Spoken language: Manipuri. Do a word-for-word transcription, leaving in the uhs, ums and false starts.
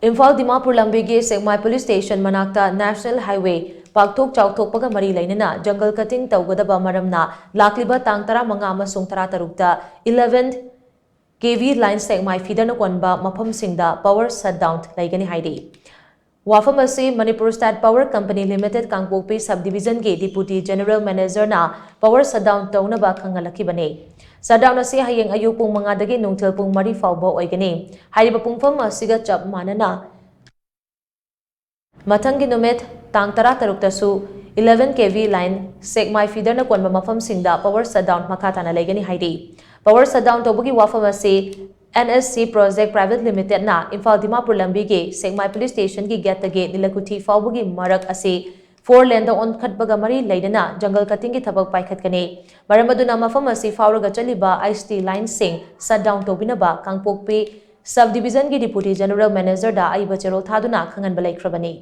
ꯏꯝꯐꯥꯜ ꯗꯤꯃꯥꯄꯨꯔ ꯂꯝꯕꯤꯒꯤ ꯁꯦꯛꯃꯥꯏ ꯄꯨꯂꯤꯁ ꯁ꯭ꯇꯦꯁꯟ ꯃꯅꯥꯛꯇ ꯅꯦꯁꯅꯦꯜ ꯍꯥꯏꯋꯦ ꯄꯥꯛꯊꯣꯛ ꯆꯥꯎꯊꯣꯛꯄꯒ ꯃꯔꯤ ꯂꯩꯅꯅ ꯖꯪꯒꯜ ꯀꯇꯤꯡ ꯇꯧꯒꯗꯕ ꯃꯔꯝꯅ ꯂꯥꯛꯂꯤꯕ ꯇꯥꯡ ꯇꯔꯥꯃꯉꯥ ꯑꯃꯁꯨꯡ ꯇꯔꯥꯇꯔꯨꯛꯇ eleven KV line ꯁꯦꯛꯃꯥꯏ feederꯅ ꯀꯣꯟꯕ ꯃꯐꯝꯁꯤꯡꯗ power shutdown ꯂꯩꯒꯅꯤ ꯍꯥꯏꯔꯤ꯫ ꯋꯥꯐꯝ ꯑꯁꯤ Manipur state power company limited Kangpokpi sub ꯗꯤꯕꯤꯖꯟꯒꯤ ꯗꯤꯄꯨꯇꯤ ꯖꯦꯅꯔꯦꯜ ꯃꯦꯅꯦꯖꯔꯅ power shutdown ꯇꯧꯅꯕ ꯈꯪꯍꯜꯂꯛꯈꯤꯕꯅꯤ꯫ Shutdown ꯑꯁꯤ ꯍꯌꯦꯡ ꯑꯌꯨꯛ ꯄꯨꯡ ꯃꯉꯥꯗꯒꯤ ꯅꯨꯡꯊꯤꯜ ꯄꯨꯡ ꯃꯔꯤ ꯐꯥꯎꯕ ꯑꯣꯏꯒꯅꯤ꯫ ꯍꯥꯏꯔꯤꯕ ꯄꯨꯡꯐꯝ ꯑꯁꯤꯒ ꯆꯞ ꯃꯥꯟꯅꯅ ꯃꯊꯪꯒꯤ ꯅꯨꯃꯤꯠ ꯇꯥꯡ ꯇꯔꯥꯇꯔꯨꯛꯇꯁꯨ eleven KV line ꯁꯦꯛꯃꯥꯏ feederꯅ ꯀꯣꯟꯕ ꯃꯐꯝꯁꯤꯡꯗ power shutdown ꯃꯈꯥ ꯇꯥꯅ ꯂꯩꯒꯅꯤ ꯍꯥꯏꯔꯤ꯫ Power shutdown ꯇꯧꯕꯒꯤ ꯋꯥꯐꯝ ꯑꯁꯤ NSC Project Private Limitedꯅ Imphal Dimapur ꯂꯝꯕꯤꯒꯤ ꯁꯦꯛꯃꯥꯏ ꯄꯨꯂꯤꯁ ꯁ꯭ꯇꯦꯁꯟꯒꯤ ꯒꯦꯠꯇꯒꯤ ꯅꯤꯂꯀꯨꯊꯤ ꯐꯥꯎꯕꯒꯤ ꯃꯔꯛ ꯑꯁꯤ four laneꯗ ꯑꯣꯟꯈꯠꯄꯒ ꯃꯔꯤ ꯂꯩꯅꯅ ꯖꯪꯒꯜ ꯀꯇꯤꯡꯒꯤ ꯊꯕꯛ ꯄꯥꯏꯈꯠꯀꯅꯤ꯫ ꯃꯔꯝ ꯑꯗꯨꯅ ꯃꯐꯝ ꯑꯁꯤ ꯐꯥꯎꯔꯒ ꯆꯠꯂꯤꯕ ICT lineꯁꯤꯡ shutdown ꯇꯧꯕꯤꯅꯕ ꯀꯥꯡꯄꯣꯛꯄꯤ ꯁꯕ ꯗꯤꯕꯤꯖꯟꯒꯤ ꯗꯤꯄꯨꯇꯤ ꯖꯦꯅꯔꯦꯜ ꯃꯦꯅꯦꯖꯔꯗ ꯑꯏꯕ ꯆꯦꯔꯣꯜ ꯊꯥꯗꯨꯅ ꯈꯪꯍꯟꯕ ꯂꯩꯈ꯭ꯔꯕꯅꯤ꯫